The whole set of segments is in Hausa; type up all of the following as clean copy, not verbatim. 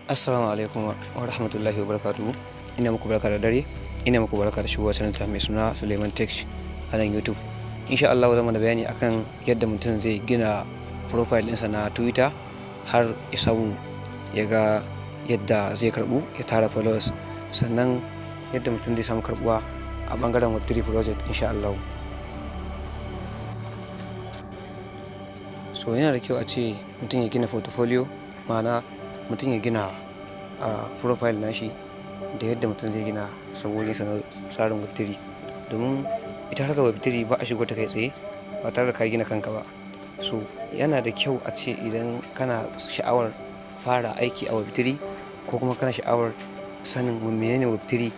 Assalamu alaikum wa rahmatullahi wa barakatuhu. Ina muku barka da dare, ina muku barka da shigowa channel ta mai suna Suleiman Tech a nan YouTube. Insha Allah zan mana bayani akan yadda mutum zai gina profile ɗinsa na Twitter har ya samu ya ga yadda zai karɓu, ya tara followers, sannan yadda mutum zai samu karɓuwa a ɓangaren Web3 project, insha Allah. So yana da kyau a ce mutum ya gina portfolio, ma'ana mutum ya gina a profile nashi, da yadda mutum zai gina sabgoginsa na tsarin Web3, domin ita harkar Web3 ba a shigo ta kai tsaye ba tare da ka gina kanka ba. So yana da kyau a ce idan kana sha'awar fara aiki a Web3, ko kuma kana sha'awar sanin menene Web3,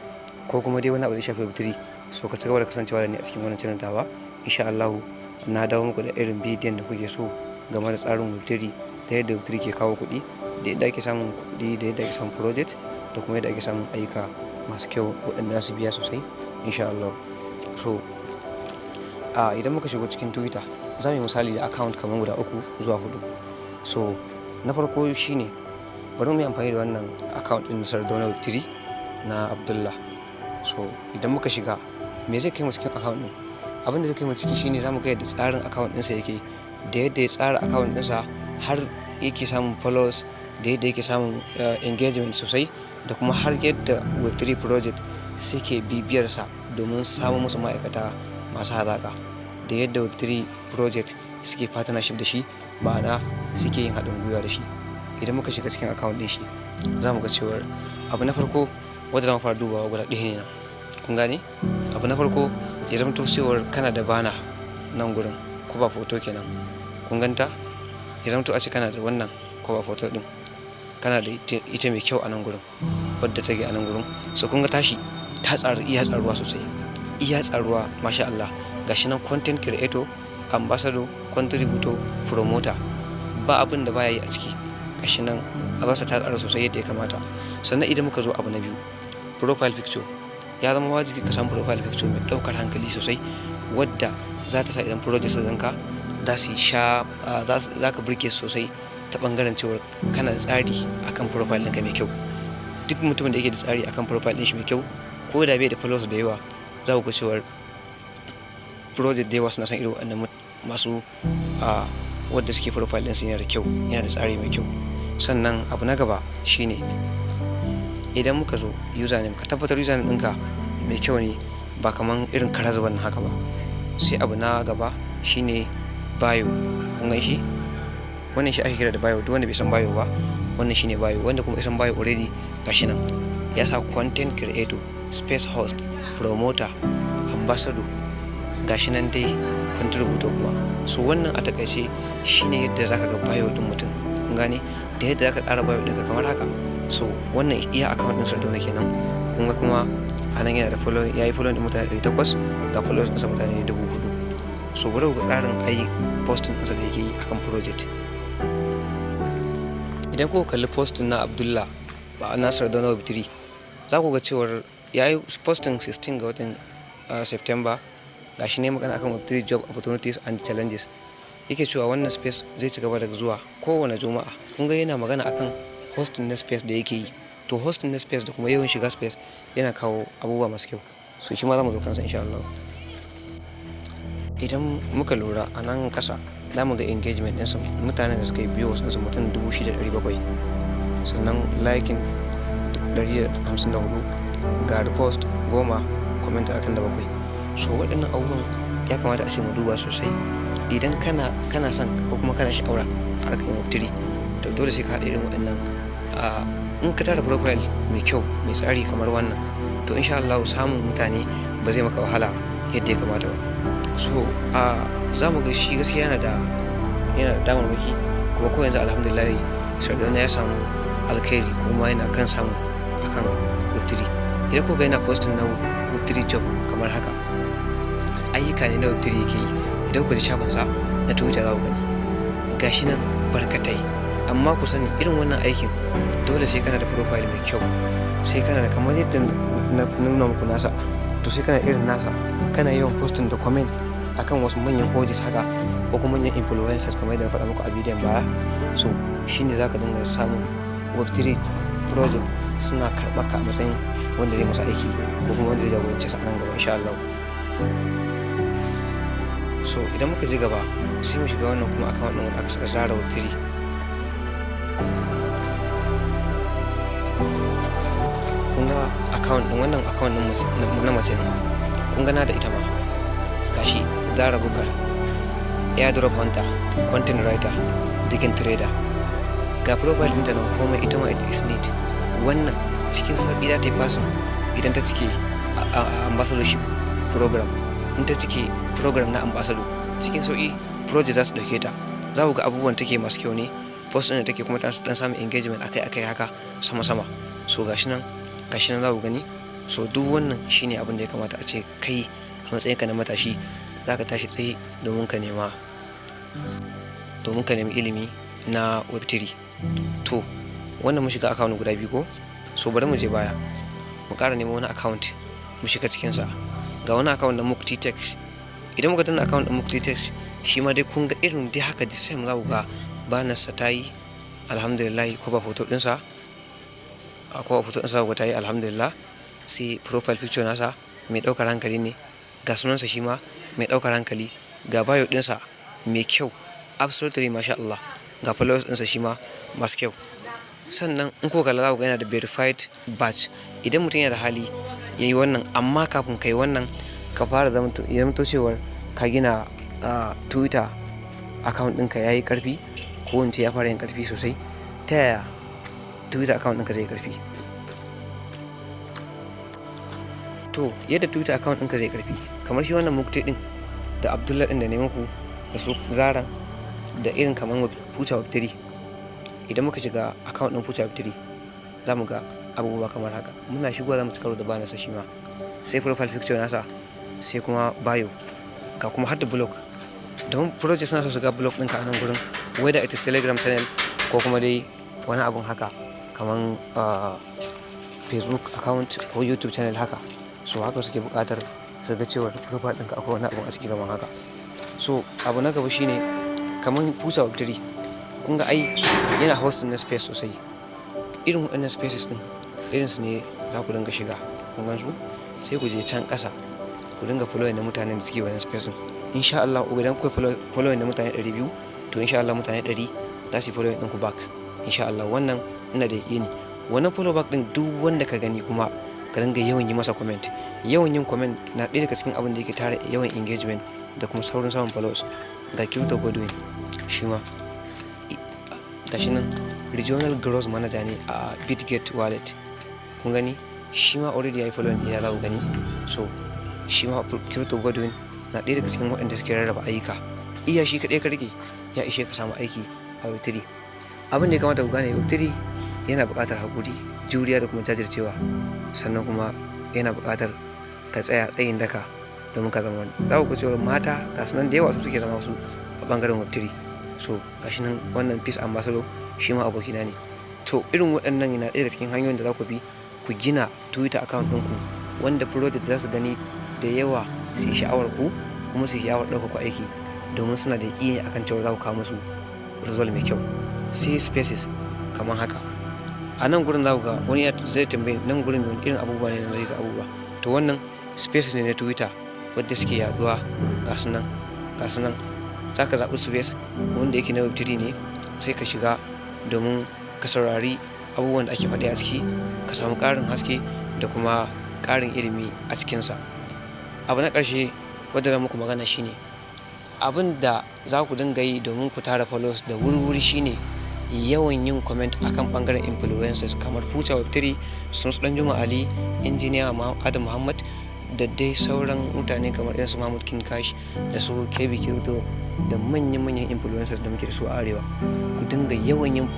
ko kuma dai wani abu da ya shafi Web3, so ka cigaba da kasancewa da ni a cikin wannan channel tawa. Insha Allah na dawo muku da irin bidiyon da kuke so game da tsarin Web3, da yadda Web3 ke kawo kuɗi, da yadda ake samun kuɗi, da yadda ake samun project, da kuma yadda ake samun ayyuka masu kyau waɗanda za su biya sosai, insha Allah. So a idan muka shigo cikin Twitter, za mu yi misali da account kamar guda uku zuwa hudu. So na farko shine, bari mu yi amfani da wannan account ɗin Sardauna Web3 na Abdullah. So idan muka shiga, me zai kai mu cikin account ɗin? Abin da zai kai mu ciki shine za mu ga yadda tsarin account ɗinsa yake, da yadda ya tsara account ɗinsa har yake samun followers, da yadda yake samun engagement sosai, da kuma har yadda Web3 project suke bibiyarsa domin samun musu ma'aikata masu hazaƙa, da yadda Web3 project suke partnership da shi, ma'ana suke yin haɗin gwiwa da shi. Idan muka shiga cikin account ɗin shi, za mu ga cewar abu na farko wanda za mu fara dubawa guda ɗaya ne nan. Kun gane? Abu na farko ya zamto cewar kana da banner nan gurin, cover photo kenan. Kun ganta? Ya zamto a ce kana da wannan cover photo ɗin, kana da ita mai kyau a nan gurin, wadda take a nan gurin. So kun ga tashi ta tsaru, iya tsaruwa sosai, iya tsaruwa, masha Allah. Gashi nan content creator, ambassador, contributor, promoter, ba abin da baya yi a ciki. Gashi nan abarsa ta tsara sosai yadda ya kamata. Sannan idan muka zo abu na biyu, profile picture. Ya zama wajibi ka samu profile picture mai ɗaukar hankali sosai, wadda za ta sa idan project su ganka za su sha, za ka burge su sosai ta ɓangaren cewar kana da tsari akan profile ɗinka mai kyau. Duk mutumin da yake da tsari akan profile ɗin shi mai kyau, ko da bai da followers da yawa, za ku ga cewar project da yawa suna son irin waɗannan masu wadda suke profile ɗinsu yana da kyau, yana da tsari mai kyau. Sannan abu na gaba shine, idan muka zo username, ka tabbatar username ɗinka mai kyau ne, ba kaman irin kara zuban haka ba. Sai abu na gaba shine bio. Kun gan shi? Wannan shi ake kira da bio. Duk wanda bai san bio ba, wannan shine bio. Wanda kuma ya san bio already, gashi nan ya sa content creator, space host, promoter, ambassador, gashi nan dai, contributor kuma. So wannan a takaice shine yadda zaka ga bio din mutum. Kun gane? Da yadda zaka tsara bio ɗinka kamar haka. So wannan iya account ɗin Sardauna kenan. Kun ga kuma a nan yana da follow, ya yi follow ɗin mutane 800, ga followers ɗinsa mutane 4000. So bari ku ga tsarin ayi posting ɗinsa da yake yi akan project. Idan kuka kalli posting na Abdullah, ba na Sardauna Web3, za ku ga cewar ya yi posting 16 ga watan September. Gashi ne magana akan Web3 job opportunities and challenges. Yake cewa wannan space zai ci gaba da zuwa kowane Juma'a. Kun ga yana magana akan hosting na space da yake yi. To hosting na space da kuma yawan shiga space yana kawo abubuwa masu kyau. So shi ma za mu zo kansa, insha Allah. Idan muka lura a nan ƙasa, za mu ga engagement ɗinsa, mutanen da suka yi views ɗinsa mutum 6700, sannan liking 154, ga repost 10, comment 37. So waɗannan abubuwan ya kamata a ce mu duba sosai. Idan kana son ko kuma kana sha'awar harkar Web3, to dole sai ka haɗa irin waɗannan. In ka tara profile mai kyau, mai tsari kamar wannan, to insha Allah samun mutane ba zai maka wahala yadda ya kamata ba. So a za mu ga shi gaskiya yana da damarmaki. Kuma ko yanzu, alhamdulillah, Sardauna ya samu alkhairi, kuma yana kan samu akan Web3. Idan kuka yana posting na Web3 job kamar haka, ayyuka ne na Web3 yake yi. Idan kuka ji shafinsa na Twitter, za ku gani gashi nan barkatai. Amma ku sani, irin wannan aikin dole sai kana da profile mai kyau, sai kana da kamar yadda na nuna muku nasa, to sai kana irin nasa, kana yawan posting da comment akan wasu manyan pages haka. ko kuma manyan influencers kamar yadda na faɗa muku a bidiyon baya. So shine za ka dinga samun Web3 project suna karɓar ka a matsayin wanda zai masa aiki ko kuma wanda zai jagorance su a nan gaba, insha Allah. So idan muka je gaba, sai mu shiga wannan kuma account ɗin wanda aka saka Zara Web3. Kun ga account ɗin, wannan account ɗin na mace ne. Kun ga na da ita ma, gashi Zara Bukar, airdrop hunter, content writer, degen trader. Ga profile ɗinta nan, komai ita ma it is neat. Wannan cikin sauƙi za ta yi passing idan ta cike ambassadorship program. In ta cike program na ambassador, cikin sauƙi project za su ɗauke ta. Za ku ga abubuwan take masu kyau ne, post ɗin da take kuma tana dan samun engagement akai akai haka sama sama. So gashi nan, gashi nan za ku gani. So duk wannan shine abin da ya kamata a ce kai a matsayinka na matashi za ka tashi tsaye domin ka nemi ilimi na Web3. To wannan mun shiga account guda biyu ko? So bari mu je baya, mu ƙara neman wani account mu shiga cikinsa. Ga wani account na Mukti Tech. Idan muka danna account ɗin Mukti Tech, shi ma dai kun ga irin dai haka, the same. Za ku ga banarsa ta yi, alhamdulillah. Ko ba hoto ɗinsa, ko ba hoto ɗinsa ku ta yi, alhamdulillah. Sai profile picture nasa mai ɗaukar hankali ne. Ga sunansa shi ma mai ɗaukar hankali. Ga bio ɗinsa mai kyau, absolutely masha Allah. Ga followers ɗinsa shi ma masu kyau. Sannan in kuka kalla, za ku ga yana da verified badge. Idan mutum yana da hali ya yi wannan, amma kafin ka yi wannan, ka fara zamto cewar ka gina Twitter account ɗinka ya yi ƙarfi, ko in ce ya fara yin ƙarfi sosai. Ta yaya Twitter account ɗinka zai yi ƙarfi? To yadda Twitter account ɗinka zai ƙarfi, kamar shi wannan Mukti ɗin da Abdullah ɗin da ne muku da su Zara da irin kamar Future Web3. Idan muka shiga account ɗin Future Web3, za mu ga abubuwa kamar haka. Muna shigowa za mu ci karo da banarsa shi ma, sai profile picture nasa, sai kuma bio, ga kuma har da blog, don project suna so su ga blog ɗinka a nan gurin, whether it is Telegram channel ko kuma dai wani abun haka kaman Facebook account ko YouTube channel haka. So haka suke buƙatar su ga cewa profile ɗinka akwai wani abun a ciki kamar haka. So abu na gaba shine kaman Future Web3. Kun ga ai yana hosting na space sosai. Irin waɗannan spaces ɗin, irin su ne za ku dinga shiga. Kun gan su? Sai ku je can ƙasa ku dinga following na mutanen da suke wannan space ɗin. Insha Allah idan kuka following na mutane 200, to insha Allah mutane 100 za su yi following ɗinku back, insha Allah. Wannan ina da yaƙini. Wannan follow back ɗin, duk wanda ka gani kuma ka dinga yawan yi masa comment. Yawan yin comment na ɗaya daga cikin abin da yake tara yawan engagement da kuma saurin samun followers. Ga Crypto Godwin, shi ma gashi nan, regional growth manager ne a Bitget Wallet. Kun gani, shi ma already ya yi following ɗina, za ku gani. So shi ma Crypto Godwin na ɗaya daga cikin waɗanda suke rarraba ayyuka. Iya shi kaɗai ka rike ya ishe ka samu aiki a Web3. Abin da ya kamata ku gane, Web3 yana buƙatar haƙuri, juriya da kuma jajircewa. Sannan kuma yana buƙatar ka tsaya tsayin daka domin ka zama wani. Za ku ga cewa mata ga su nan da yawa, su suke zama su a ɓangaren Web3. So gashi nan wannan Peace Ambassador, shi ma abokina ne. To irin waɗannan yana ɗaya daga cikin hanyoyin da za ku bi ku gina Twitter account ɗinku, wanda project za su gani da yawa su yi sha'awar ku kuma su yi sha'awar ɗaukar ku aiki, domin suna da yaƙini akan cewa za ku kawo musu result mai kyau. Sai spaces kamar haka. A nan gurin za ku ga wani zai tambaye nan gurin wani irin abubuwa ne zai ga abubuwa. To wannan spaces ne na Twitter wadda suke yaduwa. Ga su nan, ga su nan. Za ka zaɓi space wanda yake na Web3 ne, sai ka shiga domin ka saurari abubuwan da ake faɗi a ciki, ka samu ƙarin haske da kuma ƙarin ilimi a cikinsa. Abu na ƙarshe wadda zan muku magana shine abin da za ku dinga yi domin ku tara followers da wuri-wuri shine yawan yin comment akan ɓangaren influencers kamar Future Web3, Sunusi Danjuma Ali, Engineer Adam Muhammad da dai sauran mutane kamar irin su Mahmud King Cash da su KB Crypto da manyan-manyan influencers da muke da su a arewa. Ku dinga yawan yin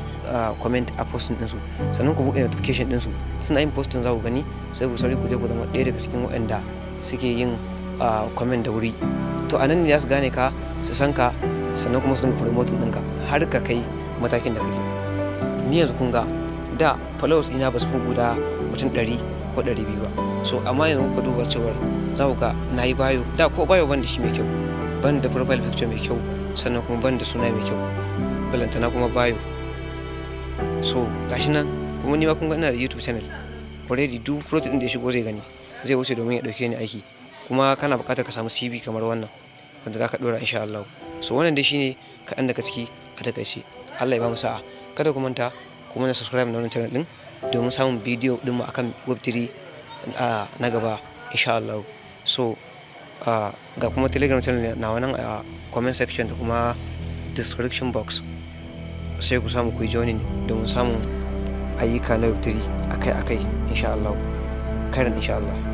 comment a posting ɗinsu, sannan ku buɗe notification ɗinsu. Suna yin posting za ku gani, sai ku sauri ku je ku zama ɗaya daga cikin waɗanda suke yin comment da wuri. To a nan ne za su gane ka, su san ka, sannan kuma su dinga promoting ɗinka har ka kai matakin da kake. Ni yanzu kun ga da followers ina ba su fi guda mutum 100 ko 200 ba. So amma yanzu kuka duba cewar za ku ga na yi bio, da ko bio ban da shi mai kyau, ban da profile picture mai kyau. Sannan kuma ban da suna mai kyau, balantana kuma bio. So gashi nan kuma ni ma kun ga ina da YouTube channel already. Duk project ɗin da ya shigo zai gani, zai wuce domin ya ɗauke ni aiki. Kuma kana buƙatar ka samu CV kamar wannan wanda za ka ɗora, insha Allah. So wannan dai shine kaɗan daga ciki a takaice. Allah ya bamu sa'a. Kada ku manta ku mana subscribe na wannan channel ɗin domin samun bidiyo ɗinmu akan Web3 na gaba, insha Allah. So ga kuma Telegram channel na wannan a comment section da kuma description box, sai ku samu ku yi joining domin samun ayyuka na Web3 akai-akai, insha Allah. Kairan, insha Allah.